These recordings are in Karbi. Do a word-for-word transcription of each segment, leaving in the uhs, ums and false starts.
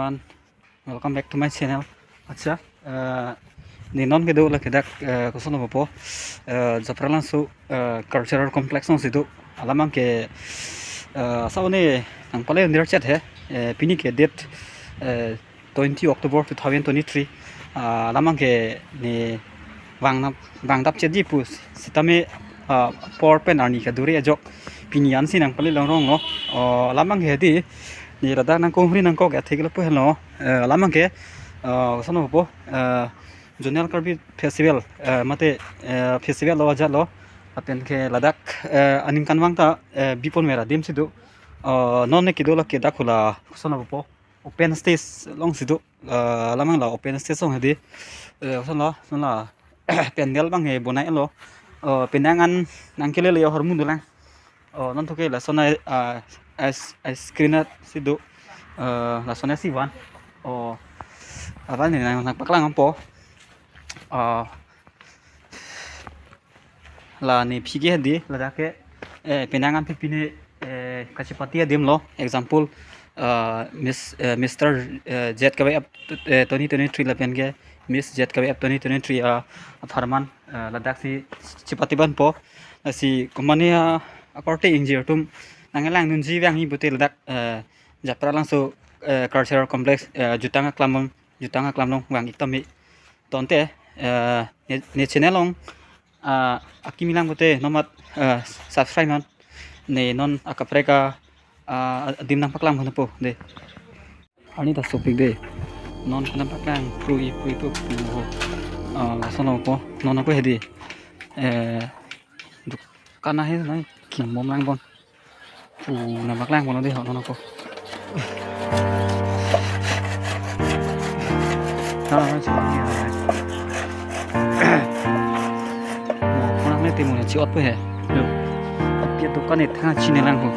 Welcome back to my channel. Accha, eh, ne non kedo lake dak, eh, koson lo po, eh, Japralangso, eh, Cultural Complex alongsi do. Alam abangke, eh, sa-o ne nangpale undir chet he, eh, pini ke date, eh, twenty October two thousand twenty-three. Ah, alam abangke ne vang nap-, vangdap chetji pu sitame, ah, apor pen arni kaduri ajok pini ansi nangpale longrong lo. Oh, alam abangke di, ne ladak nangkehumri nangkok ya thik lo pu helo. Eh, alam abangke, eh, koson lo po, eh, Zonal Karbi Festival, eh, mate, eh, festival lo ajat lo. Lapen ke ladak, eh, aningkan vang ta, eh, bipon mera adim si do. Eh, non ne kedo lake dak hula, koson lo po, open stage alongsi do. Eh, alam abang la open stage along hedi. Eh, koson lo, non la pandal abang he bonai lo. Eh, penang an nangkele le hormu dolang. Oh, non to ke lason ai, ah, ai, ai screen at si do. Eh, lason ai si van. Oh, avan ne nang, nangpaklang po. Oh, la ne phike hedi, ladak ke, eh, penang an pipi ne, eh, kachepate adim lo. Example, eh, Miss, eh, Mister, eh, Z K Y F, eh, twenty twenty-three lapen ke Miss Z K Y F twenty twenty-three, ah, apharman, eh, ladak si chepate van po. Lasi komatne, ah, akorte ingjir atum nanglang nunji vangji pute ladak, eh, Japralangso, eh, Cultural Complex, eh, jutang aklam along, jutang aklam along vang-ik tame. Tangte, eh, ne, ne channel along, ah, akimi lang pute non mat, eh, subscribe non. Ne non akaprek a, ah, adim nangpaklang hon po de. Arni ta sopik de. Non nangpaklang prui prui pu pu ho. Ah, lason lo po. Non ako hedi. Eh, dukan ahe nai kim bom lang bon. Pu nangpaklang bon de ho non ako. Nah, nah, nah, nah. Nah, mana ni timun ni chiot pe he. Lo. Apia dukan ni thang chine lang ho.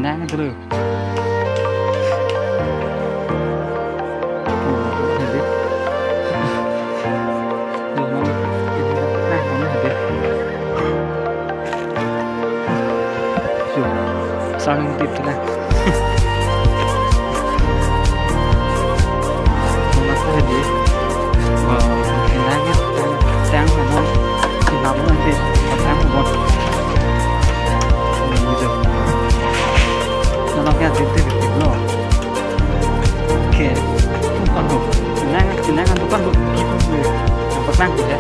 Nang tu lo. Sang tip tu lah. Mama ko hedi. Wah, nang ya, tang, tang, tang, tang, tang, tang, tang, Nang ya, tip, tip, tip, no. Oke. Dukan ho. Nang, nang dukan ho. Gitu ho. Nangpaklang ya.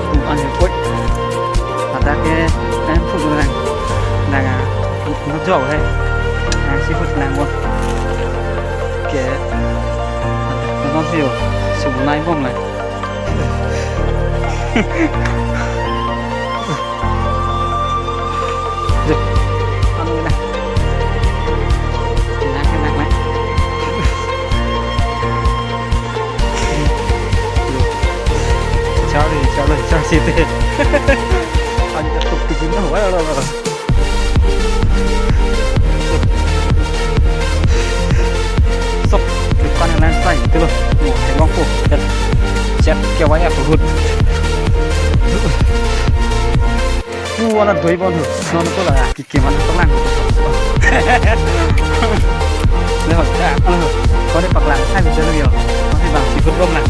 Dukan ho. Ladak ke, kan food lang. Nang, ah, no jo he. Nang seafood lang bon. Oke. Nang sih yo. Sebenai bom lah. Duh, anu na. Enak, enak, enak. Charlie, Charlie, Charlie, sih. Ada tuk tuk tuk, wah, wah, wah. Sok, dukan yang lain lain itu loh. Mau tengok tuh, Z K Y F food. Pu anak doi bon ho. Non ko la, kiki mana ko lang. Lehok, ya, ano. Ko de paklang, saya bisa lo yo. Masih bang, seafood bom lang.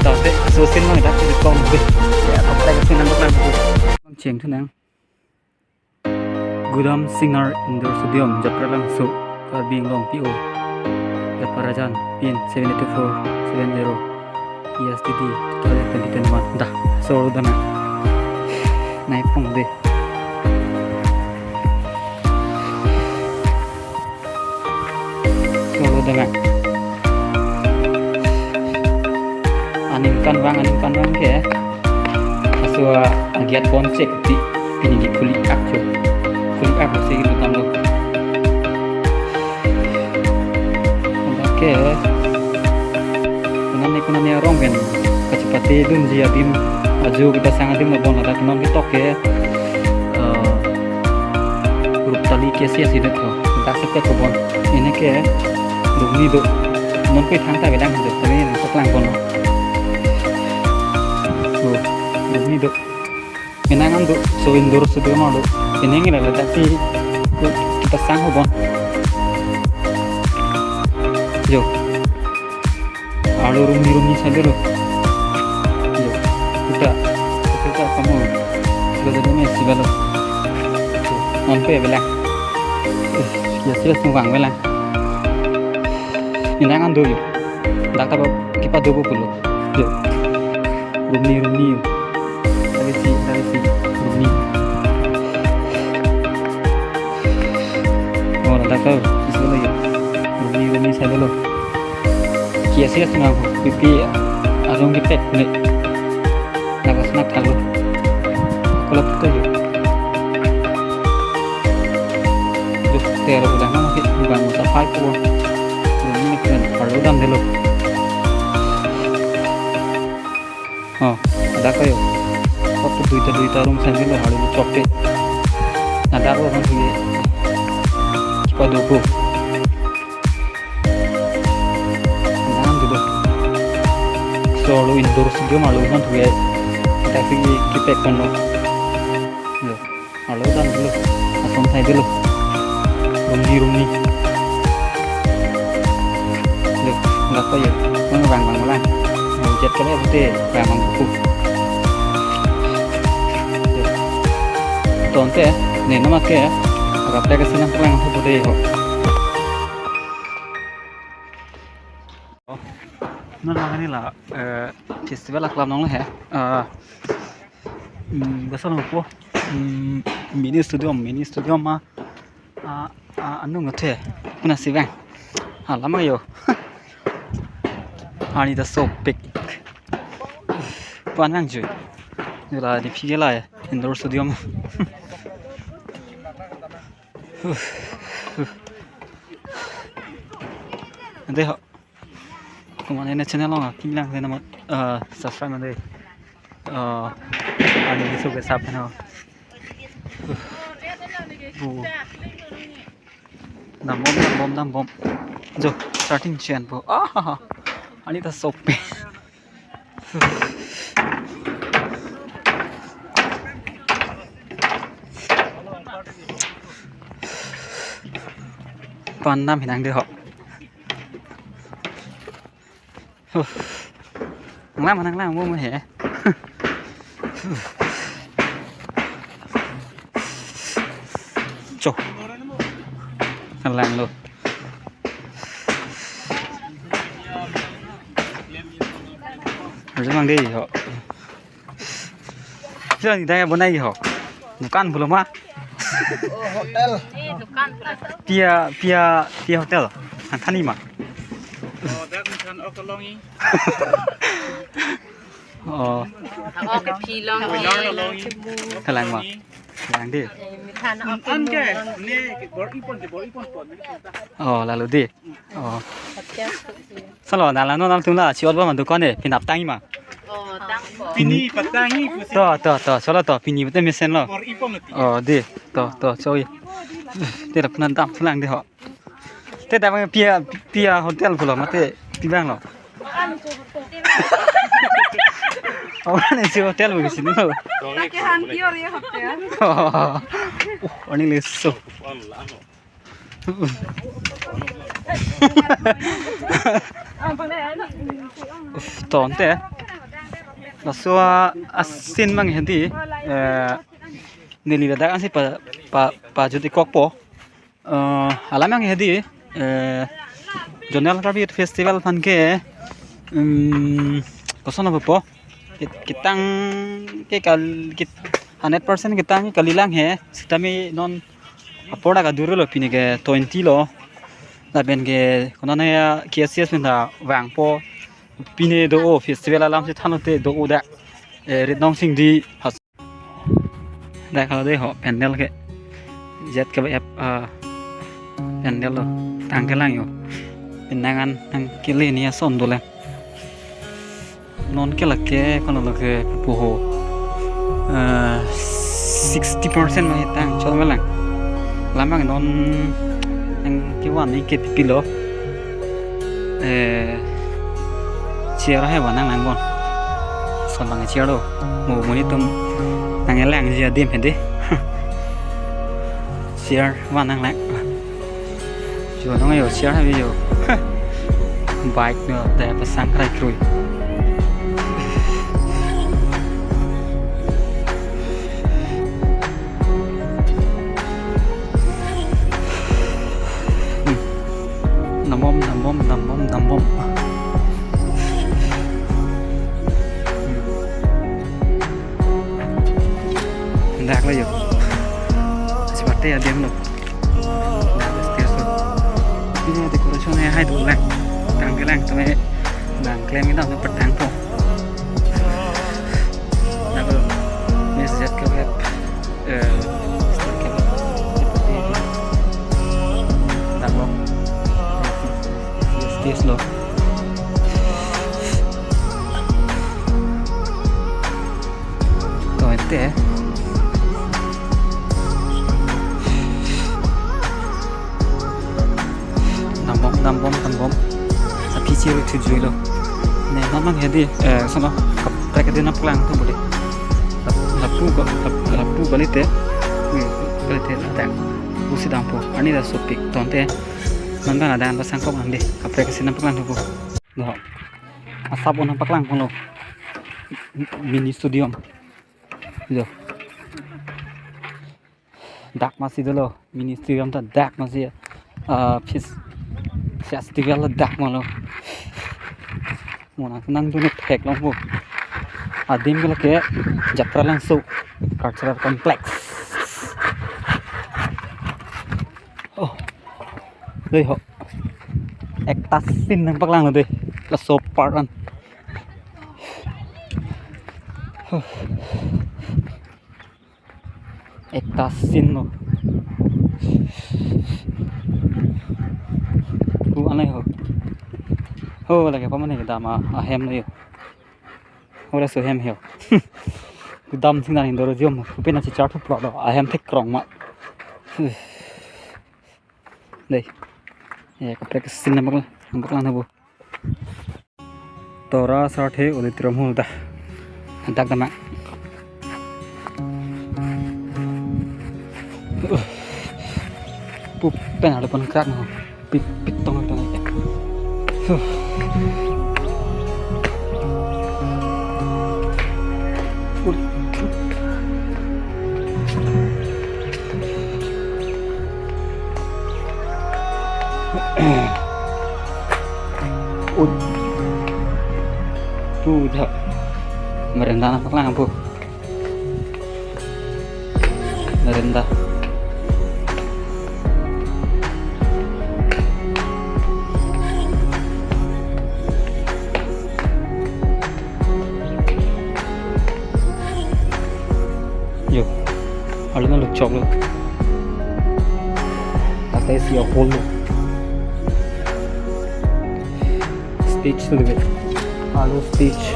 Tahu deh, susin lang, dah, di kong deh. Ya, pakai ke sini, lang. Cheng thu nang. Gudam Singer Indoor Stadium, Japralangso, Karbi Anglong, P O. Japrarajan, pin seven eight two four seven zero, E S T D two thousand twenty twenty-one. Dah, solo dana. Naipong deh. Solo dengan aningkan vang, aningkan vang ke. Asua agiat bon chek ti pini di kulik ak chu. Kulik ak si gitu tando. Oke. Kunani kunani arong pen kachepate dunji adim, aju kita sang adim labon ladak non ketok ke, eh, Ruptali K C S ini tuh. Kita sepet kebon. Ini ke Rumi do. Non koi thang ta belang do. Tapi ini kok lang kono. Tuh, Rumi do. Menang an do. So indoor stadium do. Penang ila ladak si ku- kita sang ho bon. Jo. Arlo rumni rumni saidelo. Jo. Kita kita kamu. Kita dulu isi balo. Nampe belang. Eh, ya sih tunggang belang. Inang ando yo. Dak ta ba kipado bo pulo. Jo. Rumni rumni yo. Dari si dari si rumni. Oh, ladak ta isi balo yo. Rumni rumni saidelo. Kiasi ya senang pipi arong kepek ne. Nakas nak talu. Kalau kita yo. Yo, tero udah nama hit bukan safai po. Rumni keren. Arlo damdelo. Oh, ladak kayo. Waktu duita duita rum saidelo, arlo chokpe. Ladak lo kan sih. Kipado ko. Inang dulu. So, arlo indoor studio ma arlo kan tuh ya. Kita pergi kita kono. Yo, arlo damdelo. Ason saidelo. Rumni rumni. Yo, nggak apa ya. Mana bang bang lang. Budget kali ya putih. Bang bang buku. Yo. Tonte, ne nama ke. Agak tega senang pulang tuh putih ho. Non langani la, eh, festival aklap nong he. Eh, mm, basa nong po. Mm, mini studio, mini studio ma. Ah, ah, anu ngathe. Kuna sivang. Ah, lama yo. Arni ta sopik. Pan nang jui. Yo la di phige la ya. Indoor studio ma. Ante ho. Komat ne channel along akim lang de namat, eh, subscribe mande. Eh, arni so ke sap na. Bu. Dambom, dambom, dambom. Jo, starting chen po. Ah, ha, ha. Arni ta sopik. Pan nam hinang de ho. Huh. Nanglang, nanglang, mo mo he. Cho. Nanglang lo. Arjumang dei ho. Sila ni daya bonai ho. Dukan pulo ma. Oh, hotel. Pia, pia, pia hotel. Ang thani ma. Oh, dak ang than ok longi. Oh. Ang ok phi long. Phi long longi. Kalang ma. Kalang dei. Ang ke, ne, bor ipon, bor ipon pon. Oh, lalu dei. Oh. Salo, nala non atum la, si ot ba ma dukan e, pinap tangji ma. Oh, tang po. Pini patangji pusi. To, to, to, salo to, pini bete mesen lo. Bor ipon lo ti. Oh, dei, to, to, choi. Te la puna dam pulang dei ho. Te dam pia, pia hotel pulo, mate pi bang lo. Oh, ne si hotel bu sini lo. Lagi han pure ya hotel. Oh, ini leso. Tonte. Laso asin mang hedi. Eh, neli ladak ansi pa, pa, pajut-ik kokpo. Eh, alam mang hedi. Eh, Zonal Karbi Festival aphan ke, um, koson apo po. Kit-, kitang ke kal-, kit-, hundred percent kitang ke kalilang he. Sitame non apor dak adur lo pine ke twenty lo. Lapen ke konane ya K S S pen ta vangpo. Pine do-o festival alam si thanlo te do-o dak. Eh, Ritnong Singdi has. Dak halo dei ho pandal ke. Jet ke ba ep, ah, pandal lo. Tang kelang yo. Pinangan nang kele ni ason dolang. Non ke lake, kono lake puho. Eh, sixty percent ma hetang, chol melang. Lamang non nang kevan ni ke pipilo. Eh, chair he ba nang lang bon. Son lang chair lo. Mo mo ni tum nang elang ji adim hedi. Chair van nang lek. Jo nong yo chair ha yo. Bike no da pasang krai krui. Hmm. Nambom, nambom, nambom, nambom. Hmm. Dak lo yo. Sipate adim lo. Dak stairs lo. Ini decoration hai hai dun lang. Tang ke lang tame. Bang klem kita untuk petang po. Dak lo. Miss Z K F. Eh, Z K F. Dak lo. Stairs lo. To ente. Nambom, nambom, nambom. Aphi chiru thu juilo. Ne mamang hedi, eh, sono kaprek hedi nangpaklang thu budi. Lap-, lapu ko, lap-, lapu kalite. Ui, kalite ladang. Usi dampo. Ani da sopik. To ente. Nonta ladang pasang kok nang di. Kaprek hedi nangpaklang thu po. Doh. Asap un nangpaklang pon lo. Mini stadium. Yo. Dak masi dolo, mini stadium ta dak masi, ah, fes-, festival ta dak malo. Mo nang nangdun thek long po. Adim ke lake Jatralangso Cultural Complex. Oh. Dei ho. Ekta scene nangpaklang lo dei. Laso part an. Huh. Ekta scene lo. Hu anai ho. Ho lake pamane kedam ahem lo yo. Ho laso hem ho. Kedam sing dan indoro jom. Kupena chichar thup lo do. Ahem thek krong ma. Dei. Ya, kaprek scene nangpaklang, nangpaklang nabo. Tora sarthe auditorium hall ta. Dak dama. Pupen ada pon krak no. Pit, pit tong tong. Huh. Ut. Tu dah. Merenda nangpaklang po. Merenda. Yo, arlo nangluchok lo. Ata isi ahol lo. Stage tu debe. Arlo stage.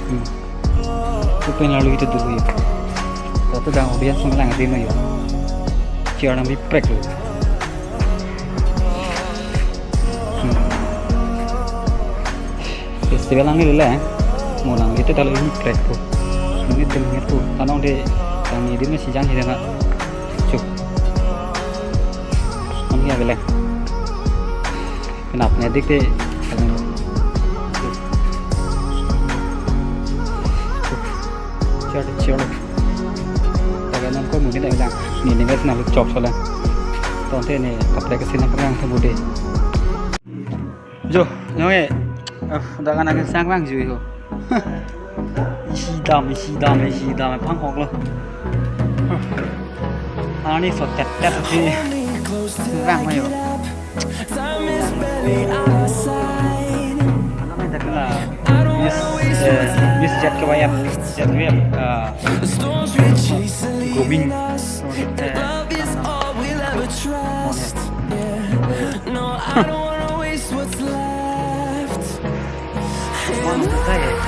Hmm. Open arlo itu dulu ya. Tata dang audience nanglang adim ya. Chair nangpiprek lo. Hmm. Festival nangli le, mo nangli te talo ini prek po. Ini tim ini po. Tanong de, yang ini dia masih jang hidang. Cuk. Nangli ya bele. Kenapa nih dik te? Cuk. Cuk. Cuk. Cuk. Taga non ko mungkin tak bilang. Ini, ini guys, nangluchok soalnya. To ante ne kaprek scene nangpaklang thu budi. Jo, nong e. Ah, dak anak sang bang ju ho. Isi dam, isi dam, isi dam, pang hok lo. Ani so tet tet si. Bang ma yo. Alam e dak la. Miss, eh, Miss Z K Y F, Z K Y F, ah, grooming.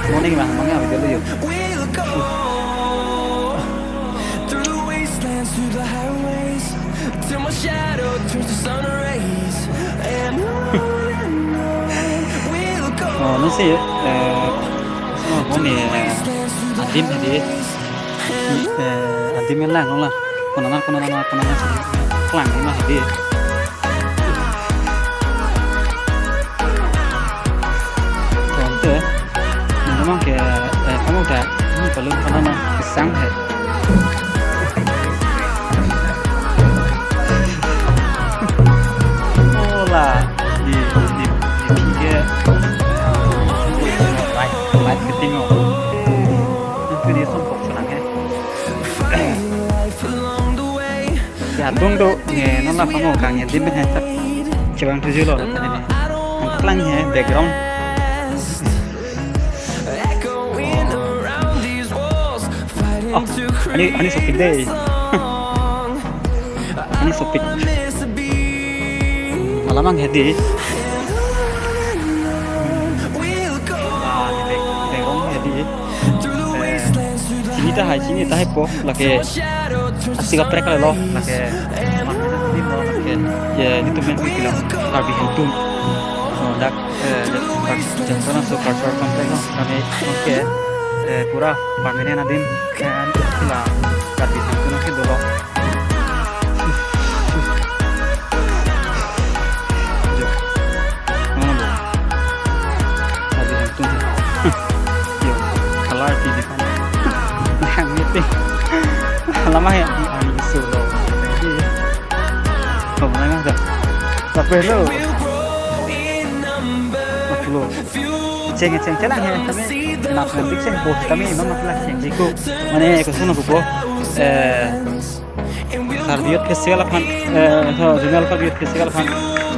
Morning bang, bang ya, video lu yuk. Oh, nasi, eh, oh, ini, eh, adim tadi, eh, adim yang lang, lang. Konana, konana, konana, klang ni ma hedi. Tonte, memang ke, eh, kamu dah, ini kalau konana, kesang hai. Hola, di, di, di, di, ke, light, light keting oh. Itu dia songkok senang ya. Ya, tung tu, ye, non la kamu kang ye, dim he, tak. Cebang tujuh lo, tadi ni. Ang klang he, background. Oh, ani, ani sopik dei. Ani sopik. Malamang hedi. Ah, di back, background hedi. Eh, chini tahai, chini tahai po, lake asik kaprek lo, lake, lake, ye, nelitum pen pi lo, Karbi Hemtun. So, dak, eh, dak, dak, Jangkar so cultural complex lo, kami, oke, eh, pura permanent adim, eh, sila, Karbi Hemtun ke dolo. Jo. Mana bo? Karbi Hemtun. Yo, color T V kan. Nah, meeting. Lama ya? Ani isu lo. Kau mana dah? Tapi lo. Aku lo. Cheng, cheng, cheng lang he. Kami nak nanti cheng bo. Kami memang masalah cheng. Jiko. Mane, aku sana ko bo. Eh, Karbi Youth Festival aphan, eh, so, Regional Karbi Youth Festival aphan,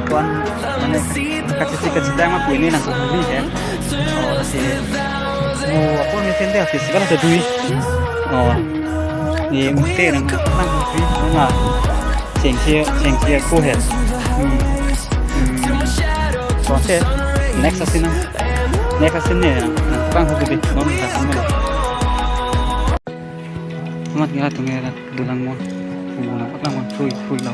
kuan, mane, kachisi kachita ma pini nang kuhuli he. Oh, si, oh, apa ni tende festival ada dui. Oh, ni mungkin nang, nang kuhuli, nang, chengsi, chengsi aku he. Hmm. Hmm. So, se, next asin nang, next asin ni, nang, pang hubudi, non, nang, nang. Amat ngira tunge ra dolang mon. Dolang paklang mon, free, free lo.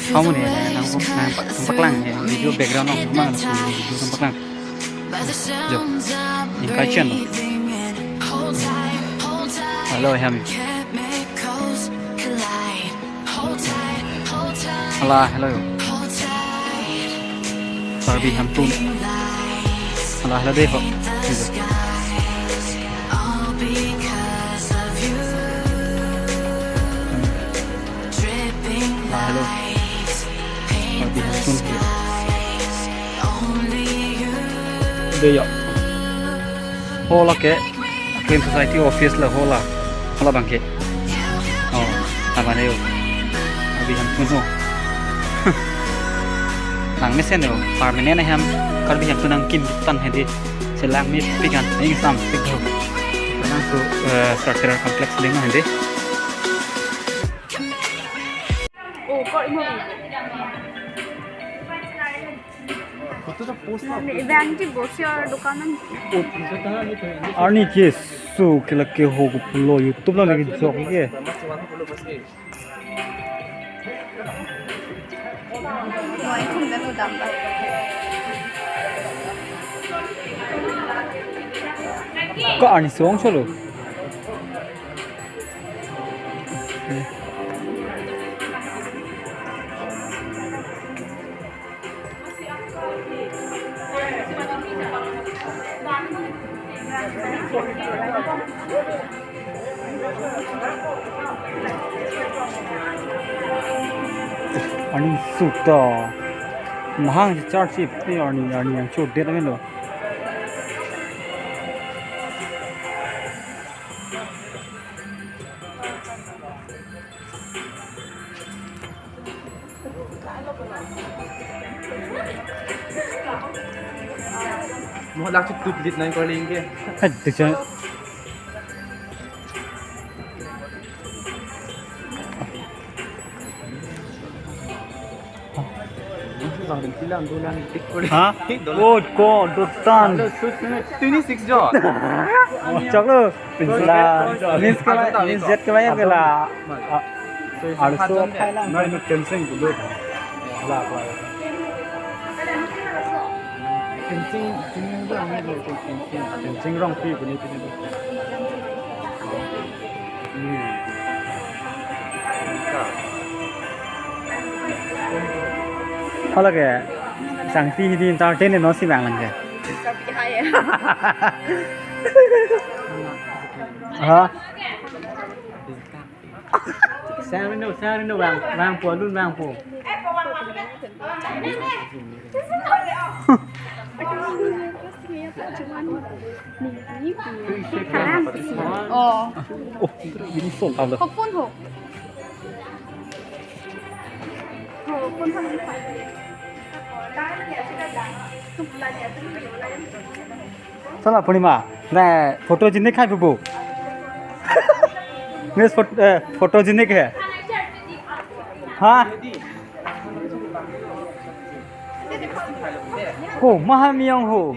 Kamu ni, nang, nang, nang paklang ya, video background nang, mang, video nang paklang. Jo, ingkai chen lo. Hello, Hemi. Hala, hello yo. Karbi Hemtun. Hala, hello dei ho. Hala, hello. Karbi Hemtun. Dei yo. Ho lake, Clean Society office la ho la, ho la abangke. Oh, abang yo. Karbi Hemtun ho. Nang mesen yo, permanent ahem, Karbi Hemtun nangkim tan hedi. Selang mi pikan, ing sam, pik ho. Nang su, eh, structural complex ding hedi. Oh, kok imo. Nani, ibe anji bosi or dukan an. Arni ke su ke lake ho ko pulo YouTube lo lagi jok ke. Mo ai khum dan udam ba. Ko arni song cholo. Arni suta. Mahang si charge si pe arni, arni yang chot det amen lo. Mo lak chu tut lit nai ko ling ke. Hai, tu chan. Ha? Oh, ko, dotan. Twenty-six jo. Chak lo. Pinsla. Miss ke la, Miss Z ke la, ke la. Ah, arso phai lang. Nai, nai, cancel dulu. La, la. Fencing, fencing rong pi puni puni. Hmm. Hala ke, Sangti hidi entertain non si bang lang ke. Ha? Sang rindu, sang rindu bang, bang po, lun bang po. Oh. Oh, ini phone apa? Kok phone ho? Ho, phone ho. Chala Purnima, na photo jine khai bubu. Miss phot-, eh, photogenic hai. Ha? Ko maha miyong ho.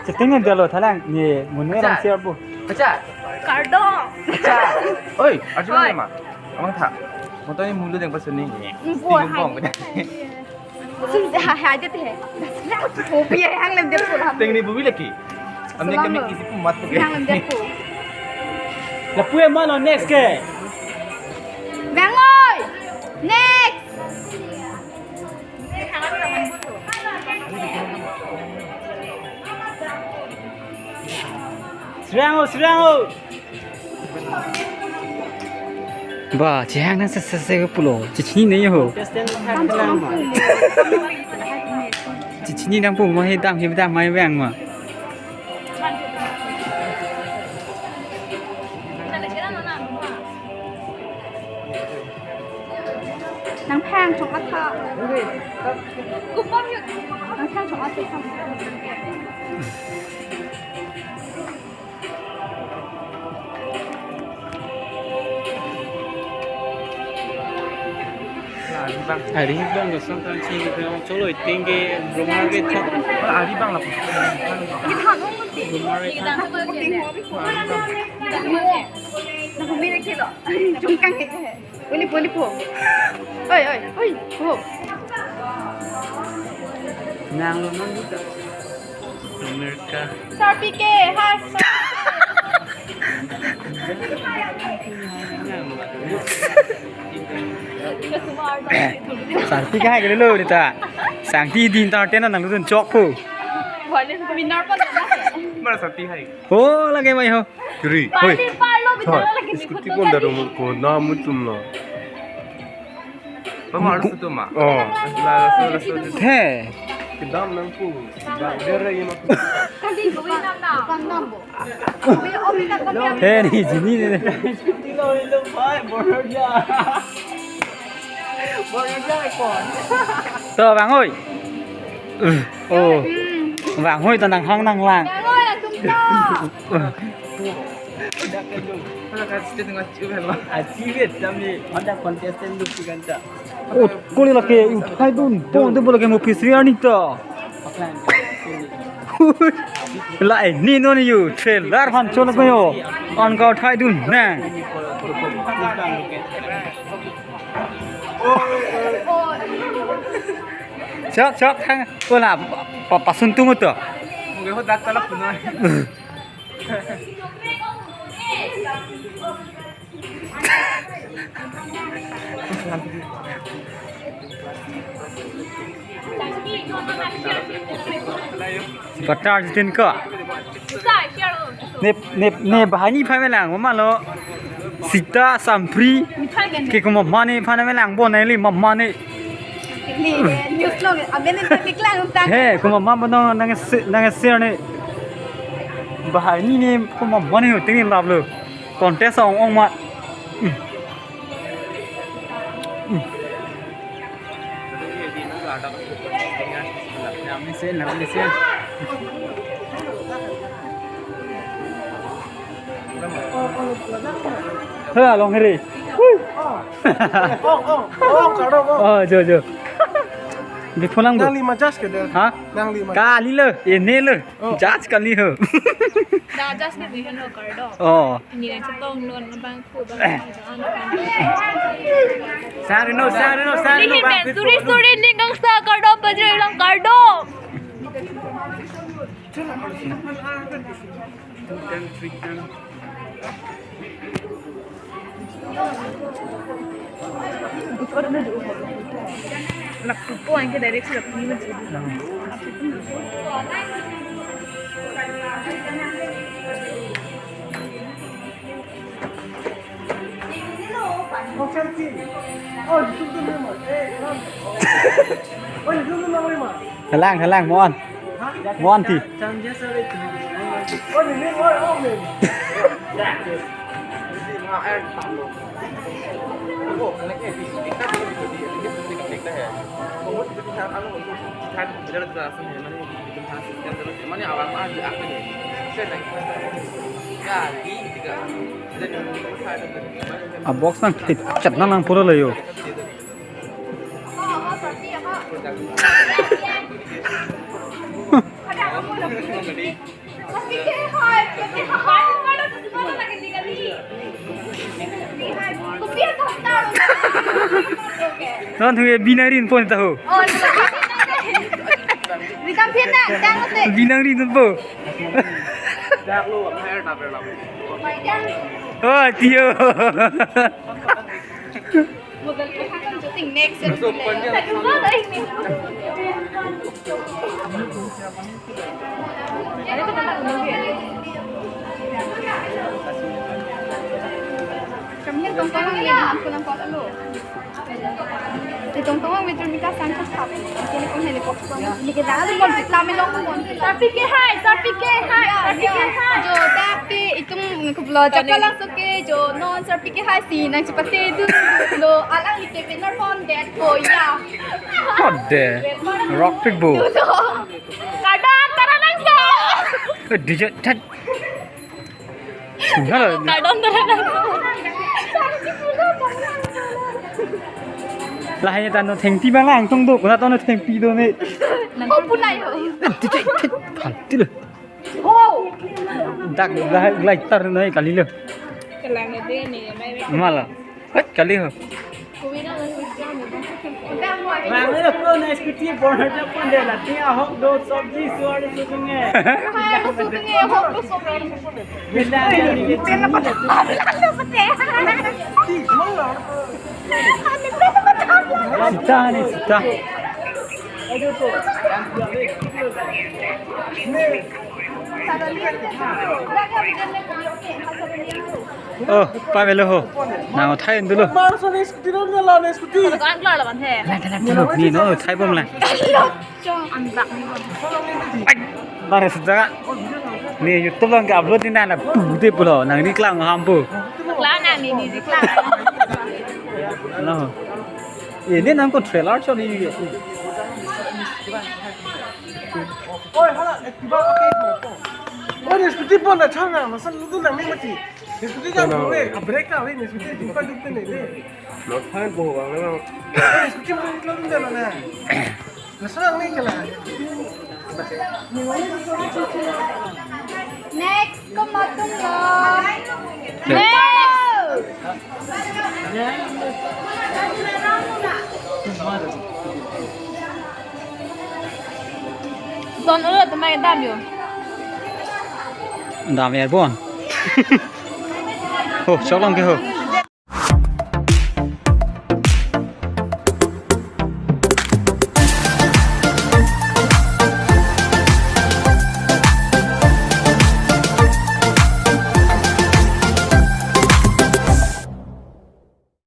Chatting ne dalo thalang ni mun ne ram share bu. Acha. Kardom. Acha. Oi, arjun. Oi. Mama. Amang tha. Moto ni mulu deng pasuni. Bo hai. Sum se ha ha jete hai. Bo pi hai hang lem de pura. Tengni bubi lagi. Amne kami kisi pun mat. Hang lem de pu. Lapu e mano next ke. Bang oi. Next. Sriang o, sriang o. Ba, chehang nang se se se pulo. Chechini ne ho. Chechini nang pu ma he dam he dam mai bang ma. Nang phang chok atha. Nang phang chok atha. Ari bang, song kan si bang cholo iting ke rumah ke tha. Ari bang lah. Rumah ke tha. Nang kami na kilo. Jungkang ke. Poli, poli po. Oi, oi, oi. Po. Nang lo nang buta. America. Sarpi ke, ha. Sarpi ke hai ke lo nita. Sangti di entertain nang lutun chok po. Minar pa na. Mana Sarpi hai? Oh, lagi mai ho. Kiri. Hoi. Pali palo bicara lagi. Scooty pon daru ko na mutum lo. Pama harus itu ma. Oh. Laso, laso, laso. He. Kedam nang pu. Bagder lagi ma. Tadi gue nam nam. He ni jini ni. Scooty lo lo bhai, borja. Borja kon. To bang oi. Uh, oh. Bang oi to nang hang nang lang. Bang oi, langsung to. Achievement kami, ada contestant duk si kanta. Oh, kuli lake uthai dun, pon tu boleh ke mo P C R ni to. Lai ni non yu, trailer han cholo ko yo. On ka uthai dun na. Chok, chok, thang, ko la, pa, pasun tungu to. Oke, ho dak talak punoi. Batar jitin ka. Ne, ne, ne bahani phai melang, mama lo. Sita Sampri. Ke ko mama ne phai melang, bon neli mama ne. Ni, news lo, aben ne kiklang utang. He, ko mama bono nang se, nang se ne. Bahani ne ko mama ne uting lap lo. Contest ong ong ma. Hmm. Hmm. Hela long hiri. Oh, oh, oh, kardom, oh. Oh, jo, jo. Biphulang bu. Nang lima jas ke deh? Ha? Nang lima. Kali lo, ini lo. Oh. Jas kali ho. Da jas ne bihan lo kardom. Oh. Ini na chetong non bang ku bang. Sari no, sari no, sari no. Ini bang, men, suri, suri, ning kangsa kardom, pajri lang kardom. Two time, three time. Lapu po anke direct si lapu ni menjadi. Halang, halang, mo-on. Mo-on thi. A box nang thit chat nang nang pura layo. Non hu binang rin pon tahu. Binang rin pon. Oh, tio. Model ko hakan shooting next year. Kami kan tongtong ya, aku nampak dulu. Si tongtong ang metro mika sangka sap. Ini pun helikopter. Ini kita ada mau kita melong pun. Sarpi ke hai, Sarpi ke hai, Sarpi ke hai. Jo, tapi itu kebelajar langsung ke jo non Sarpi ke hai si nang cepat tidur lo alang like benar pon det ko ya. Kode. Rock trick bo. Kada antara langsung. Eh, dijat tat. Halo. Kada antara langsung. Lahai ta non thengpi bang lang tong do, kona ta non thengpi do ne. Oh, punai ho. Dijat tat. Pal tilo. Dak lai lai tar nai kalilo. Kalang na dia ni, mai. Mala. Hei, kali ho. Kuwi na lang ni. Rang ni ko na scooty bonnet na pon de la. Tia hok do sabji suar sutunge. Sutunge hok do sabji. Bila ni. Sita ni sita. Oh, pamelo ho. Nang thai dulu. Mar so ni scooty ron la ni scooty. Kan keluar lawan he. Lang, lang, lang, ni no thai bom lang. Chong andak ni bom. Ai, bar sudah. Ni YouTube lang ke upload ni na na pu de pulo. Nang ni klang ham pu. Klang nang ni ni klang. No. Ini nang ko trailer cho ni. Oi, hala, Activa pakai mo. Oi, scooty pon na chang na, masa lu tu nang ni mati. Scooty jam tu, eh, a brake na, eh, scooty tu kan tu ni, eh. Lo than po bang na. Oi, scooty mo lo tu na na. Masa nang ni kala. Next, komat tum lo. Next. Don ulo tumai dam yo. Dam er bon. Ho, chok long ke ho.